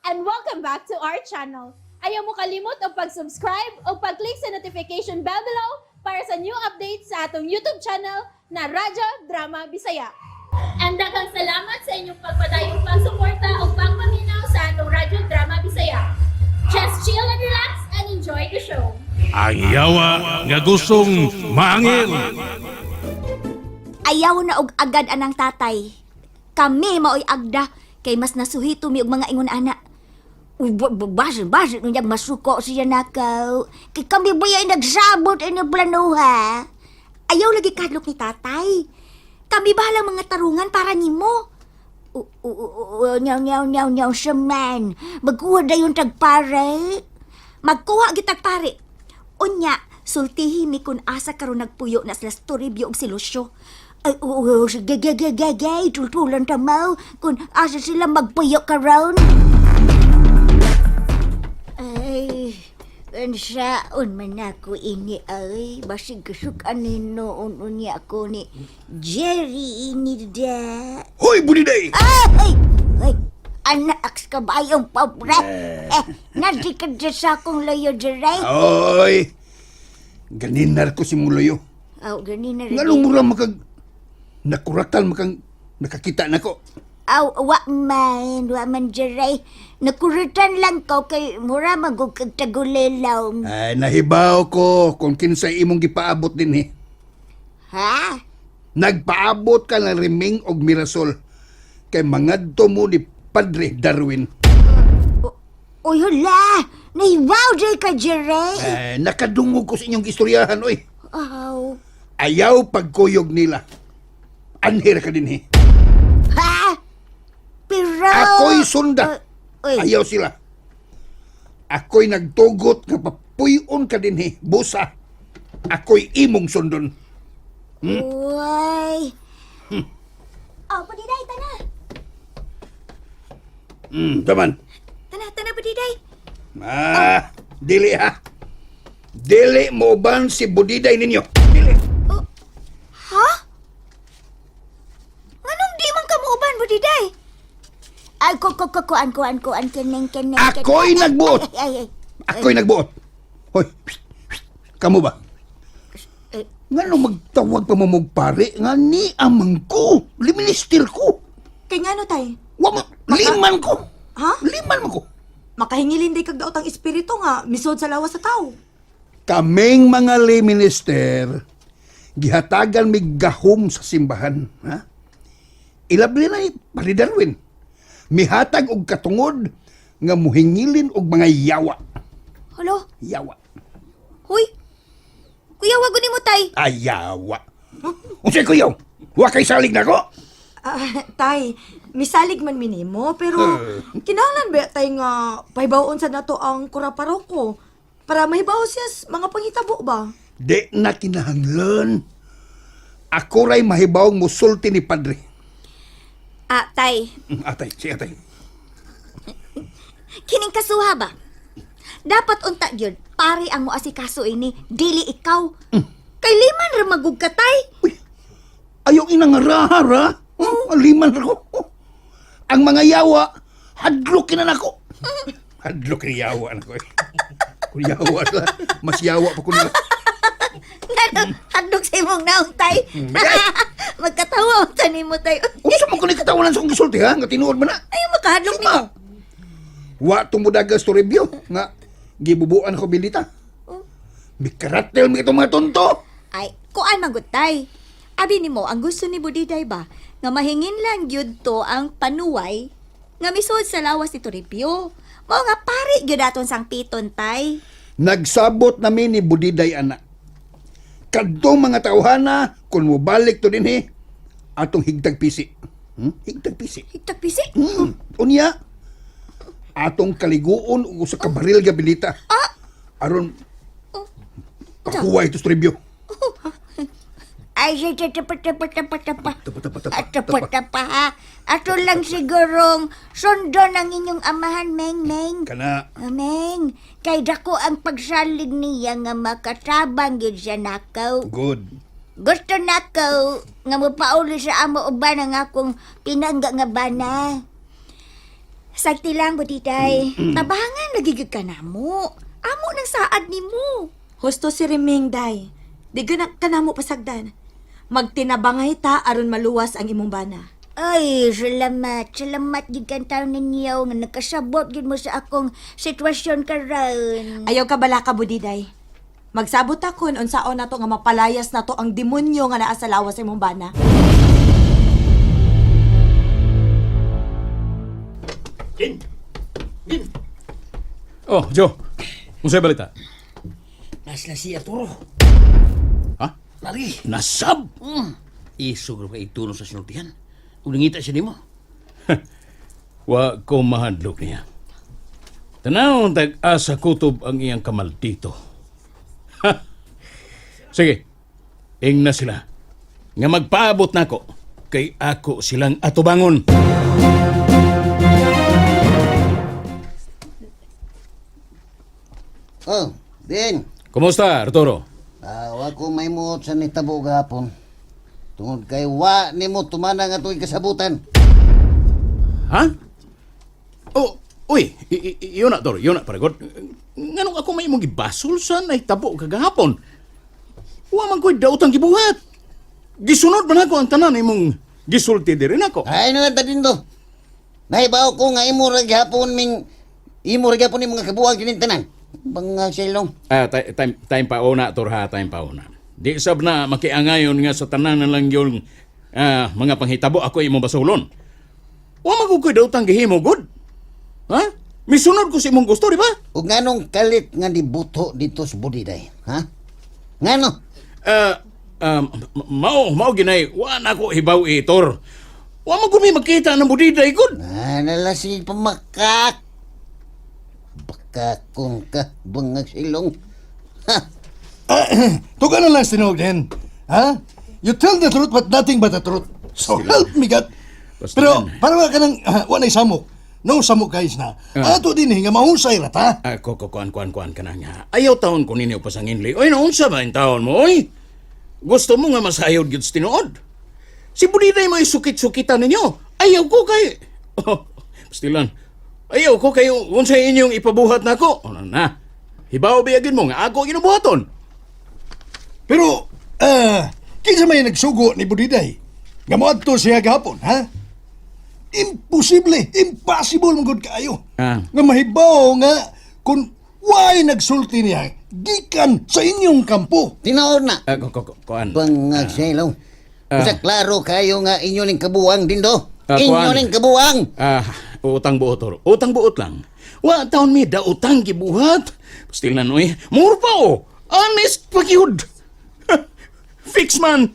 And welcome back to our channel. Ayaw mo kalimot og pag-subscribe o pag-click sa notification bell below para sa new updates sa atong YouTube channel na Radyo Drama Bisaya. And daghang salamat sa inyong pagpadayong pagsuporta o pagpaminaw sa atong Radyo Drama Bisaya. Just chill and relax and enjoy the show. Ang yawa nga gustong maangil. Ayaw na og agad anang tatay. Kami maoy agda kay mas nasuhito mi og mga ingon ana. Uy, basin, basin, unyag masuko siya nakaw. Kay kami ba ay nagsabot ini planuha? Ayaw lagi kadlok ni tatay. Kami bahalang mga tarungan para nimo. Nyaw, nyaw, nyaw, nyaw, siya man. Magkuha dayon tagpare. Magkuha gitag pare. Unya, sultihi mi kun asa karon nagpuyo na sila sa Toribio ug si Lucio. Ay, oo, oo, sige, ge, ge, ge, ge, tultulan ta mo kung asa sila magpuyo karon. Ay, unsaon man ako ini ay, basig kasuk anino unya ako ni Jerry ini da. Hoy, Budiday! Ay! Ay! Anak sa kabayong pobre! Eh, nadi ka dyan sa akong layo, Jerry. Oy! Ganinar ko si Muloyo. Aw, ganin na rin. Nganong mura makag... Nakuratan makang nakakita nako. Aw, wa man, Jerry. Nakuritan lang ko kay mura magug kag tagulelaw. Ay, nahibaw ko kung kinsay imong gipaabot din eh. Ha? Nagpaabot ka ng Reming og Mirasol kay mangadto mo ni Padre Darwin. Uy, hala! Nahibaw, Jerry ka, Jerry. Ay, nakadungog ko sa inyong istoryahan, oy. Aw. Ayaw pagkuyog nila. Anhir ka din eh. Ha? Pero... Ako'y sunda. Uy, Ayaw sila. Ako'y nagtugot nga papuyon ka din eh. Busa. Ako'y imong sundon. Uy. Oh, padiday, tana. Taman. Tana, tana, padiday. Ah, dili ha. Dili mo ban si Budiday ninyo. Dili. Oh, ha? Nganong di man ka muuban, Budiday? Ay, ko, ko, ko, kuan, kuan, kuan, keneng, keneng, keneng. Ako'y nagbuot. Ay, ay, ay. Ako'y nagbuot. Hoy, psst, psst, kamo ba? Eh. Ngano magtawag pa mo mong pare? Nga ni amang ko. Liminister ko. Kay ngano tay? Wa mo, liman ko. Ha? Liman mo ko. Makahingilin day kag daot ang espiritu nga misod sa lawas sa tao. Kaming mga lay minister, gihatagan mi gahom sa simbahan. Ha? Ilabli na ni Pare Darwin. Mihatag og katungod nga muhingilin og mga yawa. Halo, Yawa. huy. Kuya, wag mo, tay. Ay, yawa. Unsay kuyaw? Wa kay salig nako? Ah, tay, misalig man minimo pero kinahanglan ba tay nga pahibaw-on sa nato ang kura paroko para mahibaw siya sa mga panghitabo ba? Di na kinahanglan. Ako ray mahibawng musulti ni Padre. Ah, tay. Atay, si atay. Kining kasuha ba? Dapat unta gyud, pare ang moasikaso ini, dili ikaw. Kay liman ra magug ka, tay. Uy, ayaw inangarahara. Oh, liman ra ko. Oh. Ang mga yawa, hadlok na nako. Hadlok ni yawa nako eh. Kung yawa sila, mas yawa pa ko nila. Ngano, handog sa imong naong, tay. Magkatawa unta nimo, tay. Unsa man ko ni katawanan sa akong gisulti ha? Nga tinuod man na. Ay, makahadlok Suma. nimo. Wa tumudagas to review nga gibubuan ko bilita. Mikaratel mi itong mga tonto. Ay, kuan man gud tay. Abi nimo ang gusto ni Budiday ba nga mahingin lang gyud to ang panuway nga misuod sa lawas ni Toribio. Mao nga pare gyud aton sang piton tay. Nagsabot nami ni Budiday ana. Kadtong mga tawhana kung mobalik to dinhi atong higtag pisi. Higtag pisi. Higtag pisi. Unya atong kaliguon og usa ka baril ga bilita. Aron pakuha ito sa review. Ay, sige, tapa, tapa, tapa, tapa. Tapa, tapa, tapa, At tapa, tapa, ha. Ato lang sigurong sundon ang inyong amahan, Meng, Meng. Kana Ah, Meng, kay dako ang pagsalig niya nga makatabang gyud siya nakaw. Good. Gusto nako nga mopauli sa amo uban ang akong pinangga nga bana. Sagti lang, Budiday. Tabangan lagi gyud ka namo. Amo nang saad nimo. Husto si Reming, day. Di gana ka namo pasagdan. Magtinabangay ta aron maluwas ang imong bana. Ay, salamat. Salamat gyud kang taon ninyo nga nakasabot gyud mo sa akong sitwasyon karon. Ayaw ka bala ka, Budiday. Magsabot ta kun unsaon nato nga mapalayas nato ang demonyo nga naa sa lawas sa imong bana. Oh, Joe. Unsay balita? Nasla si Arturo. Ha? Lari. Nasab. Isog ra kay ituno sa sinultihan. Ug nangita siya nimo. Wa ko mahadlok niya. Tanaw tag-asa kutob ang iyang kamaldito. Ha! Sige, ing na sila. Nga magpaabot nako kay ako silang atubangon. Oh, din. Kumusta, Arturo? Ah, wa ko mahimuot sa nitabo gahapon. Tungod kay wa nimo tumana nga tuig kasabutan. Ha? Oh, uy, yun na, Toro, yun na, paragod. Nganong ako may imong gibasol sa nahitabo kagahapon? Wa man ko'y daotang gibuhat. Gisunod man ako ang tanan imong gisulti diri nako. Ay na lang ta din do. Nahibaw ko nga imo ra gihapon ming imo ra gihapon ning mga kabuag kining tanan. Bangag silong. Ah, time, time pa una, Tor, ha, time pa una. Di sab na makiangayon nga sa tanan na lang yung mga panghitabo ako imong basulon. Wa man ko'y daotang gihimo, good. Ha? Misunod ko sa imong gusto, di ba? Ug nganong kalit nga nibuto dito sa Budiday, ha? Ngano? Ah, mao ginay, wa na ko hibaw itor. Wa man gumi makita ng budiday gud. Na nala si pamakak. Baka kung ka bangag silong. Ha? Tuga na lang sinog din. Ha? You tell the truth but nothing but the truth. So help me God. Basta Pero yan. para ka nang wa na'y samok. No samok guys na. Ato din eh, nga mahusay ra ta. Ah, ko ko kuan kuan kuan ka na nga. Ayaw taon ko ninyo pasangin li. Oy, naunsa ba ang taon mo, oy? Gusto mo nga masayod gyud sa tinuod. Si Budiday may sukit-sukitan ninyo. Ayaw ko kay Oh, pastilan. Ayaw ko kayo unsay inyong ipabuhat nako. Ano na? Hibaw biyagin mo nga ako ginubuhaton. Pero kinsa may nagsugo ni Budiday? Nga moadto siya gahapon, ha? Imposible, impossible man gud kaayo. Ah. Nga mahibaw nga kung why nagsulti niya gikan sa inyong kampo. Tinuod na. Ah, ko ko ko- kuan. Bangag silong. Basta klaro kayo nga inyo ning kabuang dindo. Ah, Inyo kuan. ning kabuang. Ah, utang buot toro. Utang buot lang. Wa taon mi da utang gibuhat. Pastil na noy. Mur pa oh. Honest pa gyud. Fix man.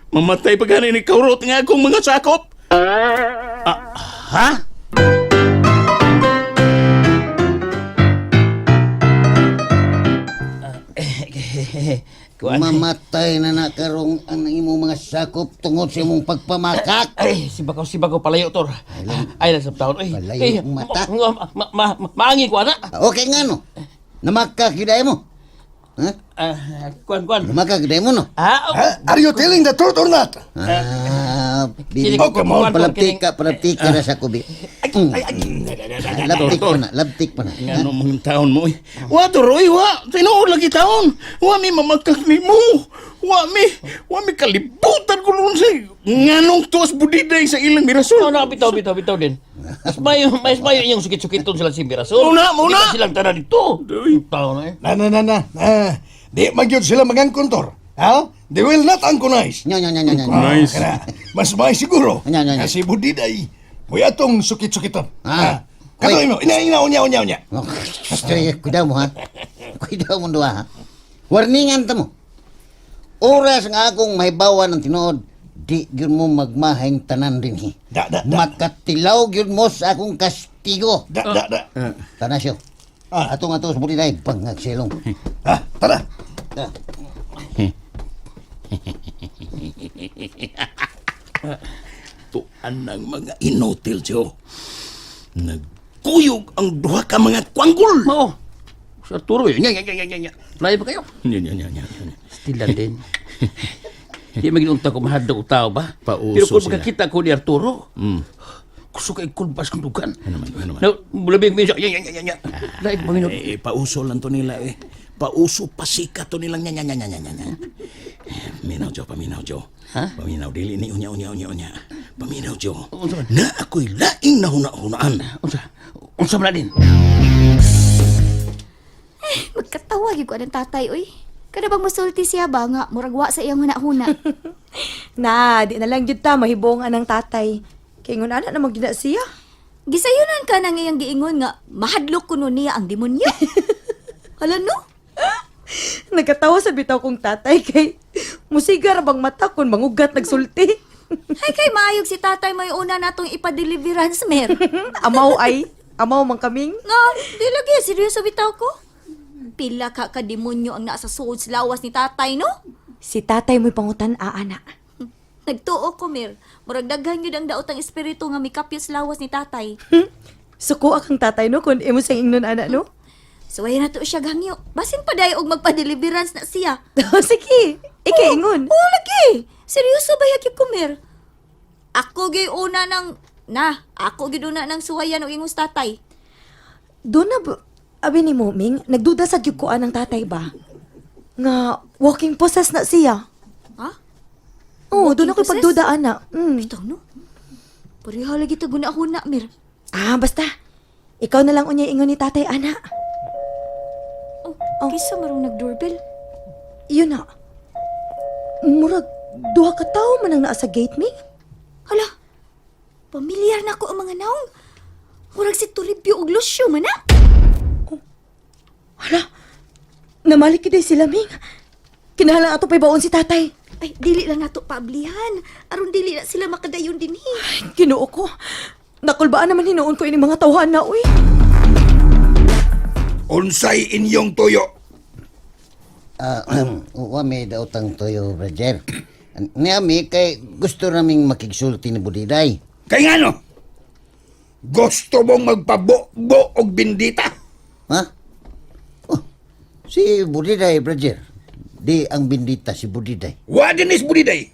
Mamatay pa gani ni kaurot nga akong mga sakop. Ah, ha? Kuan. Mamatay na na karong ang imong mga sakop tungod sa imong pagpamakak. Ay, sibakaw palayo tor. Ay lang sa taon. Ay, Palayo ay, ang mata. Maangi ko ana. Okay nga no. Namakak gyud ay mo. Ha? Ah, kuan kuan. Namakak gyud ay mo no. Ah, oh, Ha? Are you telling the truth or not? Ah, bibi. Kining- Oh, come on. Palaptik ka, palaptik ka na sa kubi. Labtik pa na, labtik pa na. Nga no mga taon mo. Oy. Wa toro oy, wa. Tinuod lagi taon. Wa mi mamakak nimo. Wa mi kalibutan ko noon sa nganong tuas budiday sa ilang mirasol. No, no, bitaw, bitaw, bitaw din. Mas mayo inyong sukit-sukiton sila si Mirasol. Muna, muna. Kita silang tanan dito. Tao na eh. Na na na na. Ah, di magyud sila magangkontor. Ha? They will not angkonize. Nyo, nyo, nyo, nyo, nyo. Nice. Kana, mas may siguro. Nya, nya, nya. Kasi Budiday, may atong sukit-sukiton. Ah. Ah. Kato Oy. imo, ina ina unya unya unya. Oh, Sige, kudaw mo ha. Kudaw mo duha ha. Warningan ta mo. Oras nga akong mahibawan ng tinuod, di gyud mo magmahing tanan din hi. Da, da, da. Makatilaw gyud mo sa akong kastigo. Da da da. Tanasyo. Ah. Ato nga to sa Budiday, bangag silong. Ah, tara. Ah. Tuan ng mga inutil, Joe. Nagkuyog ang duha ka mga kwanggol. Mao. Sa Arturo eh. Nya, nya, nya, nya, nya. Layo pa kayo. Nya, nya, nya, nya, nya. Stilan din. Di maginunta ko mahadlok og tao ba? Pauso Pero kung sila. makakita ko ni Arturo, Kusog kay kulbas kong dugan. Ano man, ano man. No, labing minsa. Ya, ya, ya, ya. Laig paminot. Eh, pauso lang to nila eh. Pauso pasikat to nilang nya nya nya nya nya nya. Minaw Jo, paminaw Jo. Ha? Paminaw dili ni unya unya unya unya. Paminaw Jo. Unsa man? Na ako'y laing nahuna-hunaan. Unsa? Unsa man na din? Magkatawa gyud ko anang tatay oy. Kada bang musulti siya ba nga murag wa sa iyang huna-huna. Na, di na lang jud ta mahibong anang tatay. Kay ingon ana na magyud na siya. Gisayunan ka nang iyang giingon nga mahadlok kuno niya ang demonyo. Hala no? Nagkatawa sa bitaw kong tatay kay musiga ra bang mata kun mangugat nagsulti. Hay kay maayog si tatay may una natong ipa-deliverance mer. Amaw ay, amaw man kaming. Nga, di lagi seryoso bitaw ko. Pila ka ka demonyo ang nasa suod sa lawas ni tatay no? Si tatay mo'y pangutan aana. Nagtuo ko mer. Murag daghan gyud ang daotang espiritu nga mikapyos lawas ni tatay. Suko akang tatay no kun imo siyang ingnon ana no. So ay na to siya gangyo. Basin pa dayo og magpa-deliverance na siya. Sige, ikay ingon. Oo, lagi. Seryoso ba yagip ko, Mer? Ako gyud una ng... Na, ako gyud una ng suwayan og ingos tatay. Doon na ba, abi ni mo, Ming, nagduda sa gyud ko anang tatay ba? Nga walking possess na siya. Ha? Oo, doon Walking ako possess? pagduda ana. Bitaw, no? Pareha lagi ta guna-huna, Mer. Ah, basta. Ikaw na lang unya ingon ni tatay ana. Oh, Oh. kaysa marong nag-doorbell. Yun na. Murag duha ka tawo man ang naa sa gate, Ming. Hala, pamilyar na ko ang mga naong. Murag si Toribio og Lucio man, ah. Hala, namalik gyud sila, Ming. Kinahanglan ato pa'y baon si tatay. Ay, dili lang nato paablihan. Aron dili na sila makadayon dinhi. Ay, Ginoo ko. Nakulbaan naman hinuon ko ini mga tawhan na, uy. Unsay inyong tuyo? Ah, wa may daotang toyo, Roger. Niami kay gusto naming makigsulti ni Budiday. Kay ngano? Gusto mong magpabubo og bindita? Ha? Oh, si Budiday, Roger. Di ang bindita si Budiday. Wa dinis Budiday.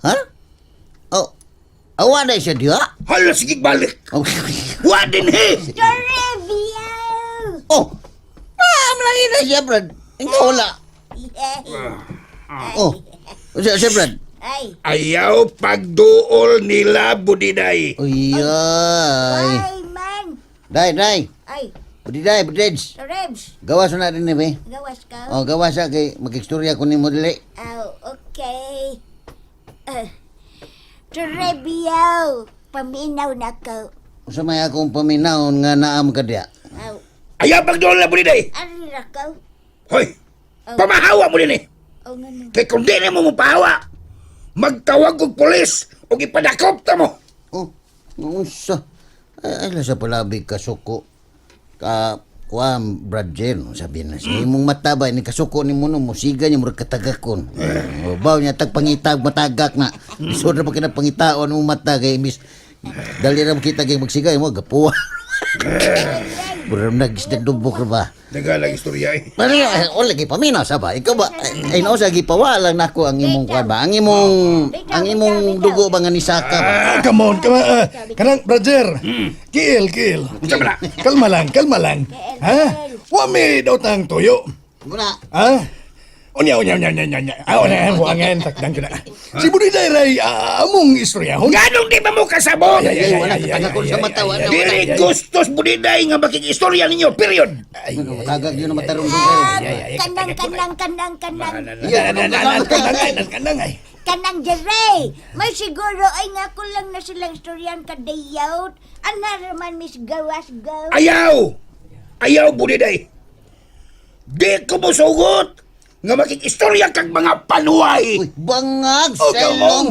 Ha? Oh, awa na siya diha? Hala sige balik. Oh, Wa din he. oh. Ah, malaki na siya, Brad. Ikaw wala. Oh, siya, siya, Brad. Ay, Ayaw pagduol nila Budiday. Uy, ay. man. Day, day. Ay, Budiday, Budids. Rebs, Gawas na din eh. gawas ka. Oh, gawas sa kay makikstorya ko ni mo dili. Oh, okay. Trebio, paminaw na ko. Usa may akong paminawon nga naam ka diya. Oh, Ayaw pagduol nila Budiday. ari ra ko. Hoy, pamahawa mo din eh. Oh, ngano. Kay kung di mo mapahawa, magtawag og pulis o ipadakop ta mo. Oh, unsa? Ay, ay sa palabi kasuko. Ka kuam Brad Jen, sabi na siya. Imong mata ba ni kasuko ni mo no musiga niya murag katagakon. Oh, baw niya tag pangitag matagak na. Lisod ra pa kina pangitaon imong mata kay imbis dali ra kita kay magsiga imo gapuwa. Murag nagisdag dubok ra ba? Nagalag istorya eh. Pero eh, wala lagi paminaw sa ba? Ikaw ba? Ay, no, sa gipawa lang nako ang imong kuan ba? Ang imong dugo ba nga ni Saka ba? Ah, come on, come on. Ah, kanang, brother. Kiil, kiil. Unsa man na? Kalma lang, kalma lang. Ha? Wa may daw tang tuyo. Muna. Ha? Unya, unya, unya, unya, unya, unya. Ah, unya, buangan, takdan ko na. Si Budiday ray, ah, among istoryahon. Ganong di ba mo kasabot? Ay, Ay, wala katagakon sa mata, wala, wala. Dili gustos Budiday nga makikistorya ninyo, period. Ay, Matagag yun ang matarong dugo. Kanang, kanang, kanang, kanang. Iya, na, na, na, kanang ay, kanang ay. Kanang Jeray. May siguro ay nga ko lang na silang istoryan kadayot. Ana raman miss gawas go. Ayaw! Ayaw, Budiday! Di ko mosugot nga makikistorya kag mga panuay! Uy, bangag, Oh, come on. selong.